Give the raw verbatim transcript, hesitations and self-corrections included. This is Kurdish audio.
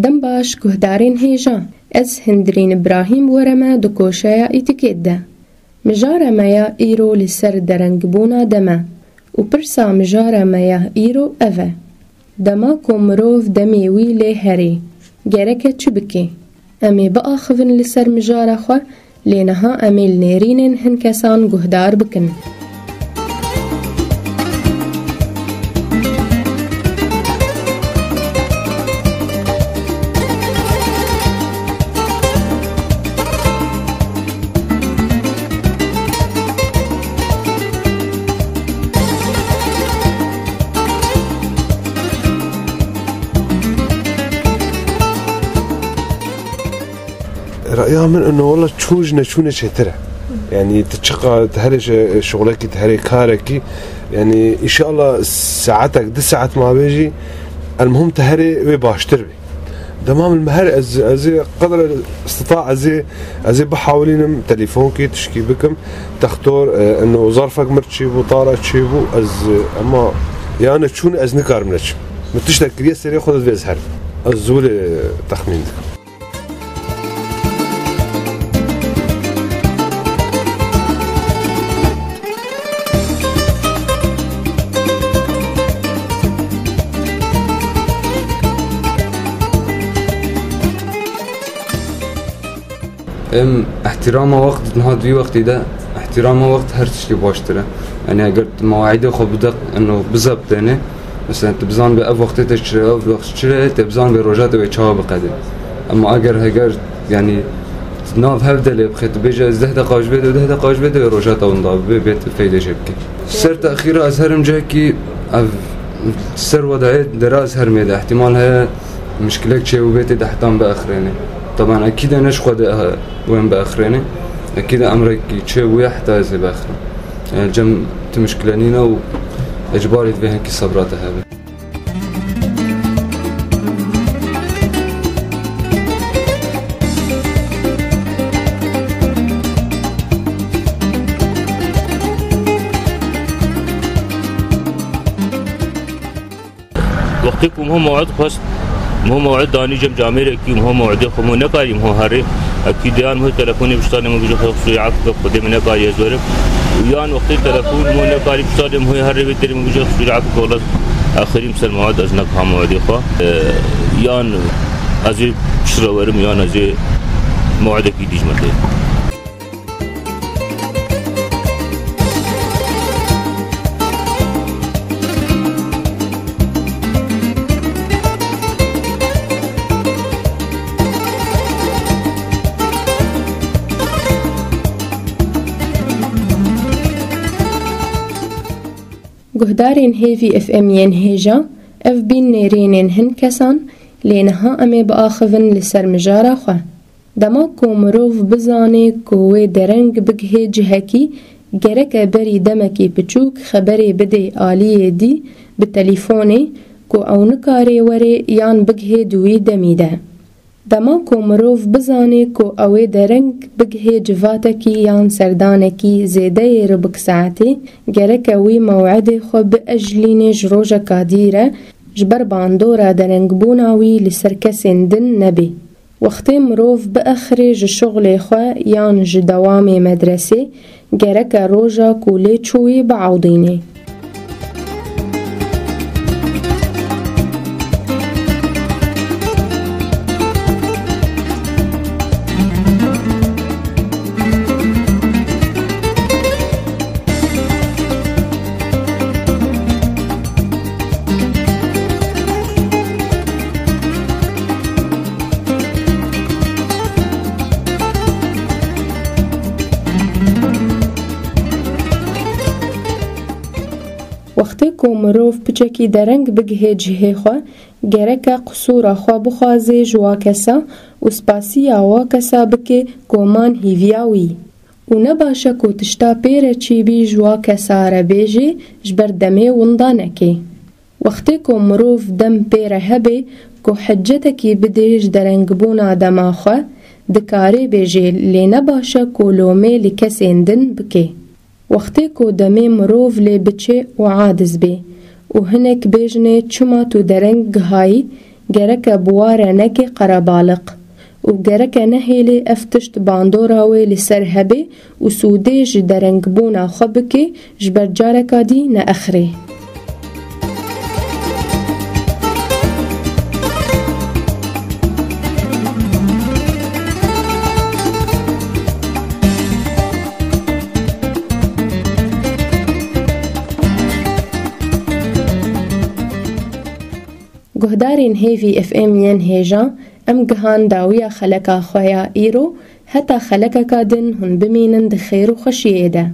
Dem baş guhdarên hêja, ez Hindirîn Îbrahîm we re me di koşeya îtikêt de. Mijara me ya îro li ser derengbûna dem e û pirsa mijara me ya îro ev e. Dema ku mirov demê wî lê herê, gereke çi bike? Em ê biaxivin li ser mijara xwe, lê niha em ê li nêrînên hin kesan guhdar bikin. Raya min ino wela çûn ji neçûnê çêtir e. Yani tu çiqa tu herê şe-, şixulekî, tu herê karekî, yani inşallah saetek, du saet mabê jî, elmuhim tu herê wê baştir bî. Dema min her ez, ez ê qedre istita ez ê, ez ê bihawilînim telefonkî tişkî bikim. Textor, e, eno zarfek mir çêbû, tara çêbû, ez, e, ema ya neçûn ez nikarim neçim. Min tiştek kiriye serê xwe de divê ez herim. Ez zû lê texmîn dikim. Em ihtirama wext, niha di wî wextî de ihtirama wext her tiştî baştir e. Yani eger tu mew'idê xwe bide, eno bizebtêne, mesela tu bizanibê ev wextê te çi, ev wext çi, te bizanibê roja te wê çawa biqedê. Ema eger heger, yani nav hev de lê bixê, tu bêje ez deh deqa ji vê de, deh deqa ji vê de, roja te winda bibe, bê tu feydê jê bikî. Ser texîra ez herim cihekî, ev ser wedayê deraz hermê de ihtimal heye mişkilek çê û bê tê de heta em biexrêne. Taban ekî de ne ji xwe de, eh, wên biexrêne. Ekî de emrekî çê bûye heta ez ê biexrim. Yani cem tu mişkile nîne û ecbarî divê hinkî sebra te hebe. Wextê ku min mew'id xwest, min mew'id danî cem camêrekî, min mew'idê xwe min nekarî min herê. Ekî diyan min telefonê biştanê min bije xwe suya afke Xwedê min nekarî ez werim. Yan wextê telefon min nekarî biştanê min herê vê derê min bije suya afke wela axirî ser mew'id ez nekha mew'idê xwe. E, yan ez ê piştre werim, yan ez ê mew'idekî dî ji min tê. Guhdarên hêvî F M yên hêja, ev bîn nêrînên hin kesan, lê niha em ê biaxivin li ser mijara xwe. Dema ku mirov bizane ku wê dereng bigihê cihekî, gereke berî demekî piçûk xeberê bidê aliyê dî bi telîfonê ku ew nikare were yan bigihê di wî demî de. Dema ku mirov bizane ku ew ê dereng bigihê civatekî yan serdanekî zêdeyê ribik saetê, gereke wî mew'idê xwe biejlîne ji rojeka dî re, ji ber bandora derengbûna wî li ser kesên din nebê. Wextê mirov biexirê ji şixulê xwe yan ji dewamê medresê, gereke roja ku lê çûyî biewdînê. Wextê ku mirov piçekî dereng bigihê cihê xwe, gereke qisûra xwe bixwaze ji wa kesa û spasiya wa kesa bike ku man hîviya wî. Û ne baş e ku tişta pê re çêbî ji wa kesa re bêjê, ji ber demê winda neke. Wextê ku mirov dem pê re hebe ku hecetekî bidê ji derengbûna dema xwe, dikarê bêjê, lê ne baş e ku lomê li kesên din bike. Wextê ku demê mirov lê biçe û adiz bê û hinek bêjinê çima tu dereng gihayî, Gereke bi ware neke qerebaliq û gereke nehêlê ev tişt bandora wê li ser hebe û sûdê ji derengbûna xwe bike, ji ber careka dî neexirê. Guhdarên Hêvî F M yên hêja, em gihan dawiya xeleka xwe ya îro, heta xelekeka din hûn bimînin di xêr û xweşiyê de.